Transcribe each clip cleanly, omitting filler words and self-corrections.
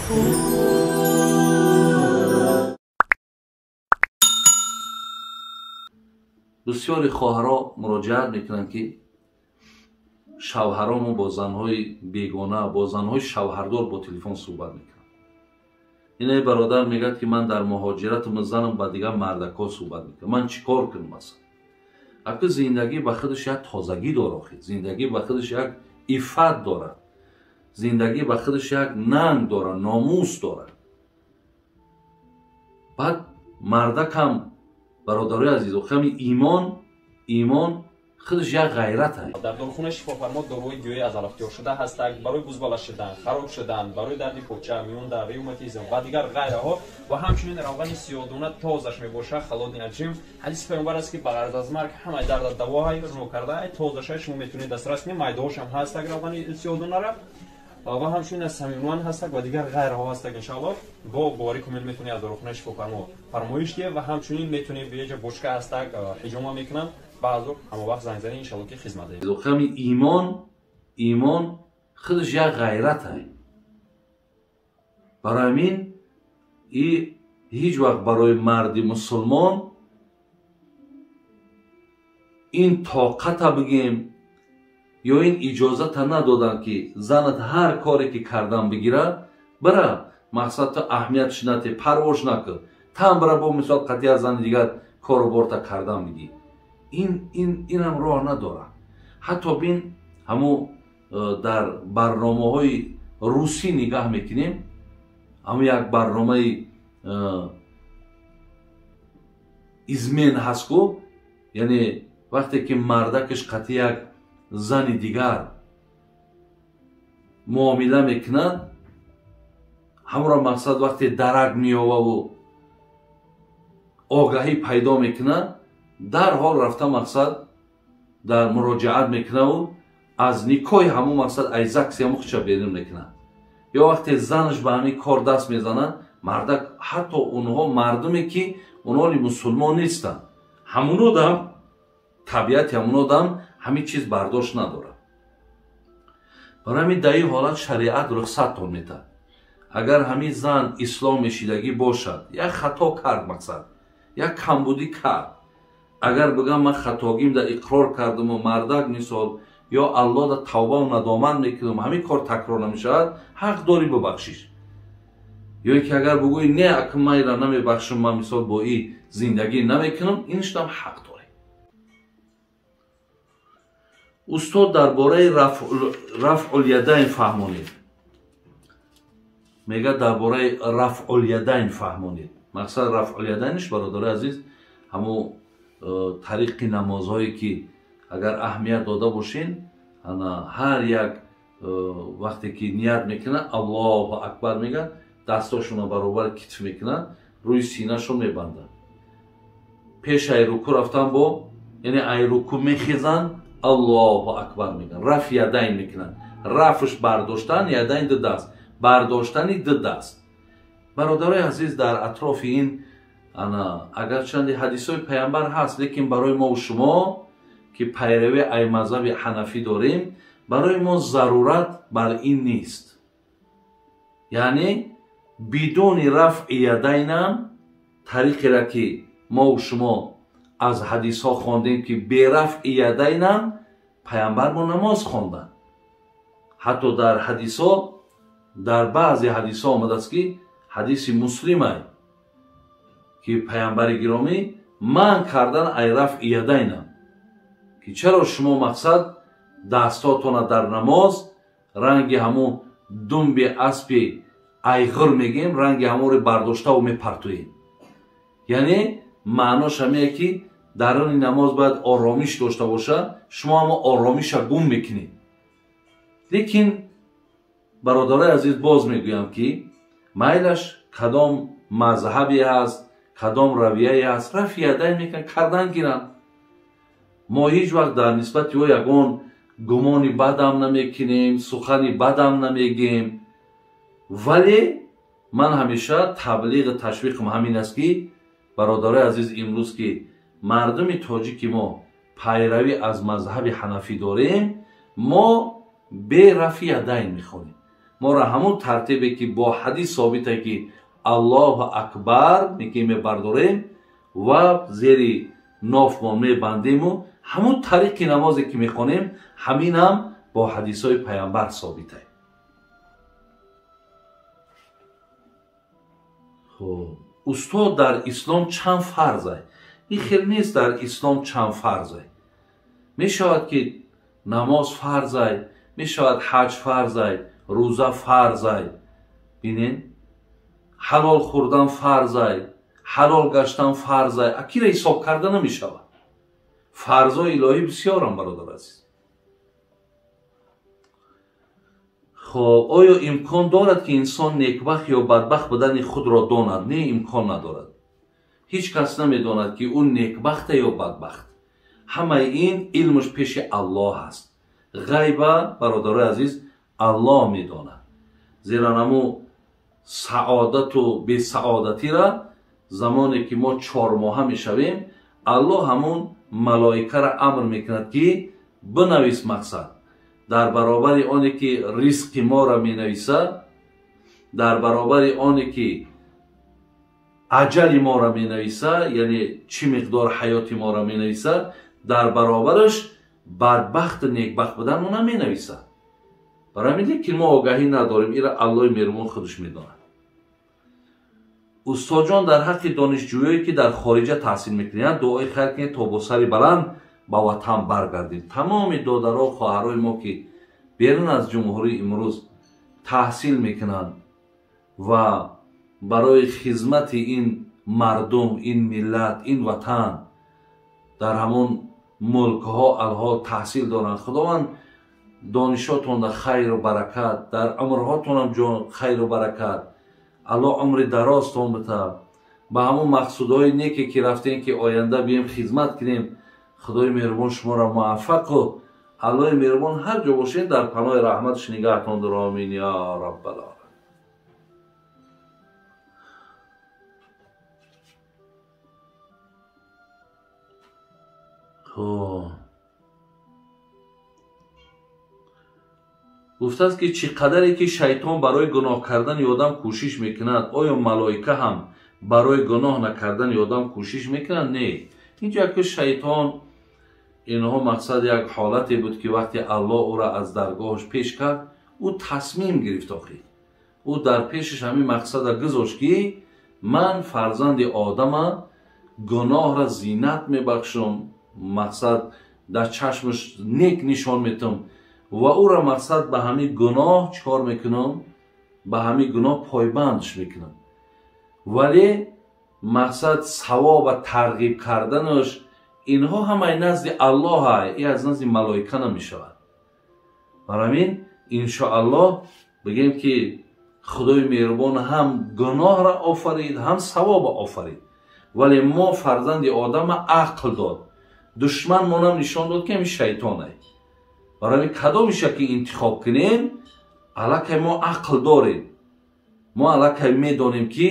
Бисёри хоҳарҳо муроҷиат мекунанд, ки шавҳаромо бо занҳои бегона, бо занҳои шавҳардор бо телефон суҳбат мекунанд. Инаи бародар мегӯяд, ки ман дар муҳоҷиратам, занам ба дигар мардакҳо суҳбат мекунам, ман чӣ кор кунам? Масалан, ака, зиндагӣ ба худаш як тозагӣ дорад, охир зиндагӣ ба худаш як иффат дорад, зиндагӣ ба худаш як нанг дорад, номус дорад. Баъд мардакам, бародарои азиз, охами имон худаш як ғайрат аст. Дар дорухонаи Шифофармо доруҳои гиёҳӣ аз алафтиёр шуда ҳастанд барои бузбала шудан, хароб шудан, барои дарди поча, миёндард, ревматизм ва дигар ғайраҳо, ва ҳамчунин равғани сиёҳдона тозаш мебошад, холодный отжим. Ҳадиси паёмбар аст, ки ба ғараз аз марг ҳамаи дарда давоҳай рӯ карда, тозашай шумо метавонед дастрас кунед, майдаҳош ҳам ҳастак равғани сиёҳдонара, ва ҳамчунин аз самиман ҳастак ва дигар ғайраҳо ҳастак. Иншааллоҳ, бо боварӣ комил метавонед аз дорухонаи Шифофармо фармоиш диҳед ва ҳамчунин метавонед беҷа бочка ҳастак, ҳиҷома мекунанд, баъзо ҳама вақт занг занед, иншааллоҳ, ки хизмат диҳед. Охами имон худаш як ғайрат аст. Барои ҳамин и ҳеҷ вақт барои марди мусулмон ин тоқата бигем ё ин иҷозата надоданд, ки занат ҳар коре ки кардан бигирад, бира мақсад ту аҳамиятш нате, парвош накун, тан бира бо мисол қатъи аз зани дигар кору борта кардан бигӣ. Инам роҳ надорад. Ҳатто бин, ҳамун дар барномаҳои русӣ нигаҳ мекунем, ҳамун як барномаи измен ҳаст ку, яъне вақте ки мардакаш қатъи як зани дигар муомила мекунад, ҳамонро мақсад вақте дарак меёваву огаҳӣ пайдо мекунад, дарҳол рафта мақсад дар муроҷиат мекунаву аз никоҳи ҳамон мақсад ай ЗАГСи ҳамон худша берун мекунад. Ё вақте занаш ба ҳамин кор даст мезанад, мардак, ҳатто онҳо мардуме ки онҳоли мусулмон нестанд, ҳамуно дам табиати ҳамуно дам ҳамин чиз бардошт надорад. Барои ҳамин дар ин ҳолат шариат рухсаттон метаҳад. Агар ҳамин зан ислом мешидагӣ бошад, як хато кард, мақсад як камбудӣ кард, агар бигам ман хатогим да иқрор кардаму мардак мисол ё Аллоҳ да тавбаву надомат мекунам, ҳамин кор такрор намешавад, ҳақ дорӣ бибахшиш. Ё ки агар бигӯӣ не, ака, ман ира намебахшам, ман мисол бо и зиндагӣ намекунам, иншдам ҳақ дорӣ. Устод, дар бораи рафъулядайн фаҳмонед. Мегӯяд, дар бораи рафъулядайн фаҳмонед. Мақсад рафъулядайниш, бародарои азиз, ҳамун тариқи намозҳое ки агар аҳамият дода бошен, ҳар як вақте ки ният мекунад, Аллоҳу акбар мегӯяд, дастошонро баробар китф мекунад, рӯи синашон мебандад. Пеш ай руку рафтан бо, яъне ай руку мехезанд, Аллоҳу акбар мегӯянд, раф ядайн мекунанд. Рафш бардоштан, ядайн ду даст, бардоштани ду даст. Бародарои азиз, дар атрофи ин агарчанде ҳадисҳои паямбар ҳаст, лекин барои мову шумо ки пайравӣ ай мазҳаби ҳанафӣ дорем, барои мо зарурат бар ин нест. Яъне бидуни рафъи ядайнам тариқеро ки мову шумо аз ҳадисҳо хондем, ки берафъи ядайнам паямбар мо намоз хонданд. Ҳатто дар ҳадисҳо, дар баъзе ҳадисҳо омадааст, ки ҳадиси муслимай, ки паямбари гиромӣ манъ кардан ай рафъи ядайнам, ки чаро шумо мақсад дастотона дар намоз ранги ҳамун думби аспи айғир мегӯем, ранги ҳамонро бардоштаву мепартоем. Яъне маънош ҳамее ки даруни намоз бояд оромиш дошта бошад, шумо ҳамо оромиша гум мекунед. Лекин бародарои азиз, боз мегӯям, ки майлаш кадом мазҳабе ҳаст, кадом равияе ҳаст, рафъи ядайн мекунанд, кардан гиранд. Мо ҳеҷ вақт дар нисбати ӯ ягон гумони бадам намекунем, сухани бадам намегем, вале ман ҳамеша таблиғу ташвиқам ҳамин аст, ки бародарои азиз, имрӯз ки мардуми тоҷики мо пайравӣ аз мазҳаби ҳанафӣ дорем, мо бе рафъи ядайн мехонем. Моро ҳамон тартибе ки бо ҳадис собите ки Аллоҳу акбар ки мебардорем ва зери нофмон мебандему, ҳамон тариқи намозе ки мехонем, ҳаминам бо ҳадисҳои паямбар собите. Хуб, устод, дар ислом чанд фарзай? Ин хел нест, дар ислом чанд фарзай. Мешавад ки намоз фарзай, мешавад ҳаҷ фарзай, рӯза фарзай. Бинен, ҳалол хӯрдан фарзай, ҳалол гаштан фарзай. Акира ҳисоб карда намешавад. Фарзои илоҳӣ бисёрам, бародар азиз. Хоб, оё имкон дорад ки инсон некбахт ё бадбахт будани худро донад? Не, имкон надорад. Ҳеҷ кас намедонад ки ӯ некбахта ё бадбахт. Ҳамаи ин илмаш пеши Аллоҳ аст. Ғайба, бародарои азиз, Аллоҳ медонад. Зеро наму саодату бесаодатира замоне ки мо 4 моҳа мешавем, Аллоҳ ҳамун малоикаро амр мекунад ки бинавис мақсад. Дар баробари оне ки ризқи моро менависад, дар баробари оне ки аҷали моро менависад, яъне чӣ миқдор ҳаёти моро менависад, дар баробараш бадбахту некбахт буданро наменависад. Барои ҳамин лекин мо огаҳӣ надорем, ира Аллоҳи меҳрубон худаш медонад. Устодҷон, дар ҳаққи донишҷӯёе ки дар хориҷа таҳсил мекунанд, дуои хайр кунед то бо сари баланд ба ватан баргардем. Тамоми додаро, хоҳарои мо ки берун аз ҷумҳурӣ имрӯз таҳсил мекунанд ва барои хизмати ин мардум, ин миллат, ин ватан дар ҳамон мулкҳо алҳол таҳсил доранд, Худованд донишотонда хайру баракат, дар умрҳотонам ҷон хайру баракат, Аллоҳ умри дарозтон бита, ба ҳамон мақсудҳои неке ки рафтем ки оянда бием хизмат кунем, Худои меҳрубон шуморо муваффақу Аллоҳи меҳрубон ҳар ҷо бошед дар паноҳи раҳматаш нигаҳтон дор. Омин ё раббал оламин. Хуб, гуфтааст ки чӣ қадаре ки шайтон барои гуноҳ кардани одам кӯшиш мекунад, оё малоика ҳам барои гуноҳ накардани одам кӯшиш мекунад? Не. Инҷо ки шайтон инҳо мақсад як ҳолате буд ки вақте Аллоҳ ӯро аз даргоҳаш пеш кард, ӯ тасмим гирифт. Охир ӯ дар пешаш ҳамин мақсада гузошт ки ман фарзанди одама гуноҳра зинат мебахшам, мақсад дар чашмаш нек нишон метам ва ӯро мақсад ба ҳамин гуноҳ чикор мекунам? Ба ҳамин гуноҳ пойбандш мекунам. Вале мақсад савоба тарғиб карданаш инҳо ҳамаи назди Аллоҳ, и аз назди малоика намешавад. Барои ҳамин иншоаллоҳ бигем ки Худои меҳрубон ҳам гуноҳро офарид, ҳам савоба офарид. Вале мо фарзанди одама ақл дод, душман монам нишон дод ки ҳамин шайтонай. Барои ҳамин кадомиша ки интихоб кунем, аллакай мо ақл дорем, мо аллакай медонем ки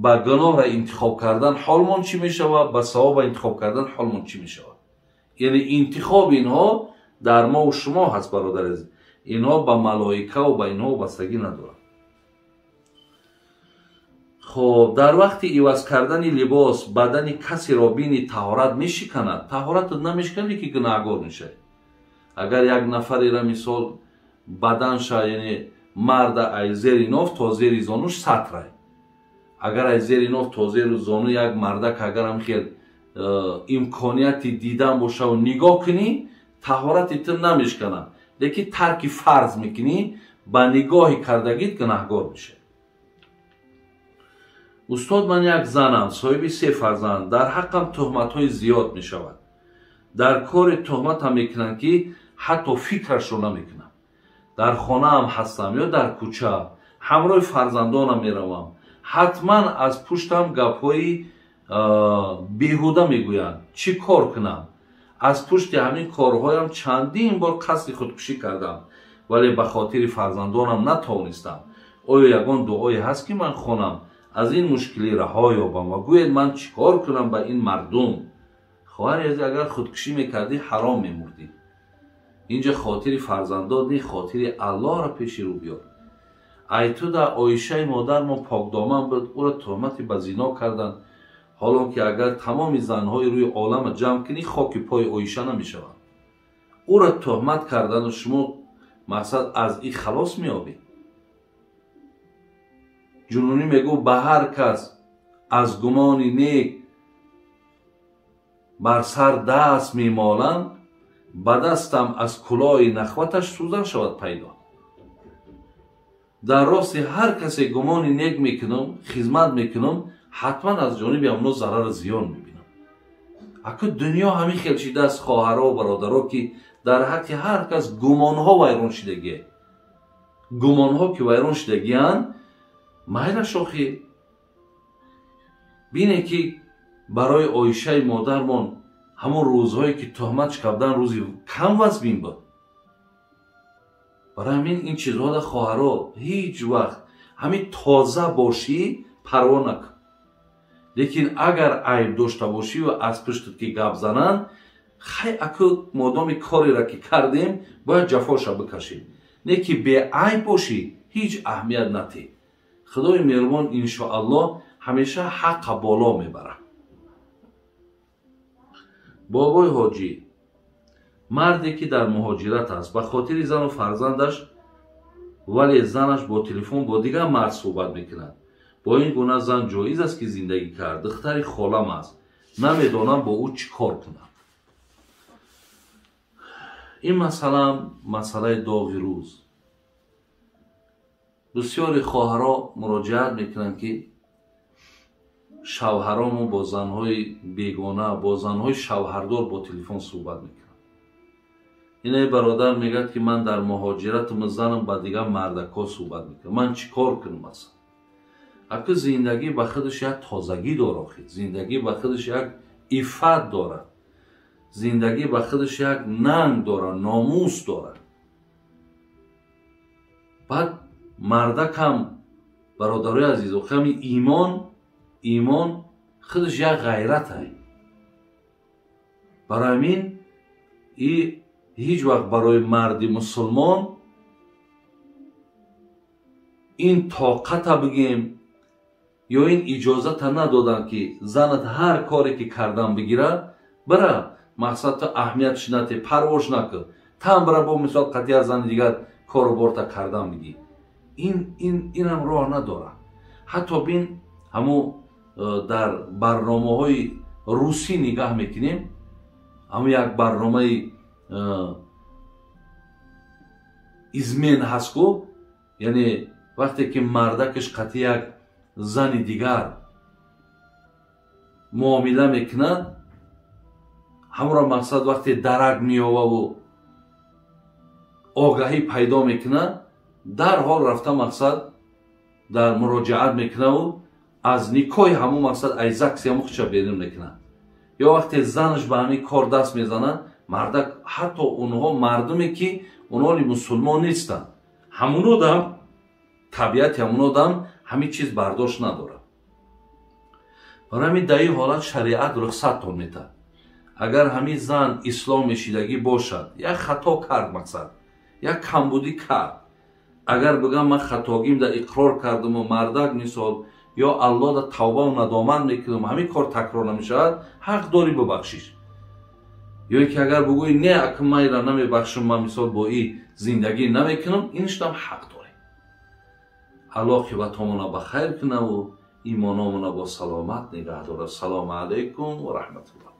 ба гуноҳро интихоб кардан ҳолмон чӣ мешавад, ба савоба интихоб кардан ҳолмон чӣ мешавад. Яъне интихоби инҳо дар мову шумо ҳаст, бародар азиз. Инҳо ба малоикаву ба инҳо вобастагӣ надоранд. Хоб, дар вақти иваз кардани либос бадани касеро бини таҳорат мешиканад? Таҳоратат намешиканад, лекин гунаҳгор мешавад. Агар як нафареро мисол баданша, яъне марда ай зери ноф то зери зонуш сатрай, агар ай зери ноф то зери зону як мардак агар ҳам хел имконияти дидан бошаву нигоҳ кунӣ, таҳорати ту намешканад, лекин тарки фарз мекунӣ, ба нигоҳи кардагит гунаҳгор мешавӣ. Устод, ман як занам, соҳиби 3 фарзанд, дар ҳаққам туҳматҳои зиёд мешавад. Дар кори туҳматам мекунанд ки ҳатто фикрашро намекунам. Дар хонаам ҳастам ё дар кӯча, ҳамроҳи фарзандонам меравам, ҳатман аз пуштам гапҳои беҳуда мегӯянд. Чӣ кор кунам? Аз пушти ҳамин корҳоям чандин бор қасди худкушӣ кардам, вале ба хотири фарзандонам натавонистам. Оё ягон дуое ҳаст ки ман хонам, аз ин мушкилӣ раҳо ёбам ва гӯед ман чӣ кор кунам ба ин мардум? Хоҳари азиз, агар худкушӣ мекардӣ ҳаром мемурдӣ. Инҷа хотири фарзандон не, хотири Аллоҳро пеши рӯ биёр. Айтуда Оишаи модармо покдоман буд, ӯро туҳмати ба зино карданд. Ҳоло ки агар тамоми занҳои рӯи олама ҷамъ кунӣ, хоки пои Оиша намешаванд. Ӯро туҳмат кардану шумо мақсад аз ин халос меёбед. Ҷунунӣ мегӯ ба ҳар кас аз гумони нек бар сар даст мемоланд, ба дастам аз кулоҳи нахваташ сӯзан шавад пайдо. Дар рости ҳар касе гумони нек мекунам, хизмат мекунам, ҳатман аз ҷониби ҳамно зарару зиён мебинам. Аку дунё ҳамин хел шидааст, хоҳаро бародаро, ки дар ҳаққи ҳар кас гумонҳо вайрон шидагие. Гумонҳо ки вайрон шидагиянд, майлаш охи. Бине ки барои Оишаи модармон ҳамон рӯзҳое ки туҳмат кардан рӯзи кам вазмин буд. Барои ҳамин ин чизҳода хоҳаро ҳеҷ вақт ҳамин тоза бошӣ парво накун. Лекин агар айб дошта бошӣ ва аз пуштат ки гап зананд, хай аку модоми кореро ки кардем, бояд ҷафоша бикашем. Не ки беайб бошӣ, ҳеҷ аҳамият натӣ. Худои меҳрубон иншоаллоҳ ҳамеша ҳаққа боло мебарад. Бобои ҳоҷӣ, марде ки дар муҳоҷират аст, ба хотири зану фарзандаш, вале занаш бо телефон бо дигар мард суҳбат мекунад. Бо ин гуна зан ҷоиз аст ки зиндагӣ кард? Духтари холам аст, намедонам бо ӯ чӣ кор кунам. Ин масъалаам масъалаи доғи рӯз. Бисёри хоҳаро муроҷиат мекунанд ки шавҳаромо бо занҳои бегона, бо занҳои шавҳардор бо телефон суҳбат мекунанд. Инаи бародар мегӯяд ки ман дар муҳоҷиратам занам ба дигар мардакҳо суҳбат мекунам, ман чӣ кор кунам аслан? Аку зиндагӣ ба худаш як тозагӣ дорад, охир зиндагӣ ба худаш як иффат дорад, зиндагӣ ба худаш як нанг дорад, номус дорад. Баъд мардакам, бародарои азиз, охир имон худаш як ғайрат ай. Барои ҳамин ҳеҷ вақт барои марди мусулмон ин тоқата бигем ё ин иҷозата надоданд ки занат ҳар коре ки кардан бигирад, бира мақсад ту аҳамиятш нате, парвош накун, там бира бо мисол қатъия зани дигар кору борта кардан бигӣ. Инам роҳ надорад. Ҳатто бин ҳамун дар барномаҳои русӣ нигаҳ мекунем, ҳамун як барномаи измен ҳаст ку, яъне вақте ки мардакаш қатъи як зани дигар муомила мекунад, ҳамонро мақсад вақте дарак меёваву огаҳӣ пайдо мекунад, дарҳол рафта мақсад дар муроҷиат мекунаву аз никоҳи ҳамон мақсад аз закси ҳамон худша берун мекунад. Ё вақте занаш ба ҳамин кор даст мезанад, мардак ҳатто онҳо мардуме ки онҳоли мусулмон нестанд, ҳамуно дам табиати ҳамуно дам ҳамин чиз бардошт надорад. Барои ҳамин дар ин ҳолат шариат рухсаттон метаҳад. Агар ҳамин зан ислом мешидагӣ бошад, як хато кард, мақсад як камбудӣ кард, агар бигам ман хатогим да иқрор кардаму мардак мисол ё аллоҳ да тавбаву надомат мекунам, ҳамин кор такрор намешавад, ҳақ дорӣ бибахшиш. Ё ин ки агар бигӯӣ не, ака ман инро намебахшам, ман мисол бо ин зиндагӣ намекунам, инашам ҳақ дорӣ. Аллоҳ қибатҳомона ба хайр кунаву имономона бо саломат нигаҳ дорад. Салому алайкум ва раҳматуллоҳ.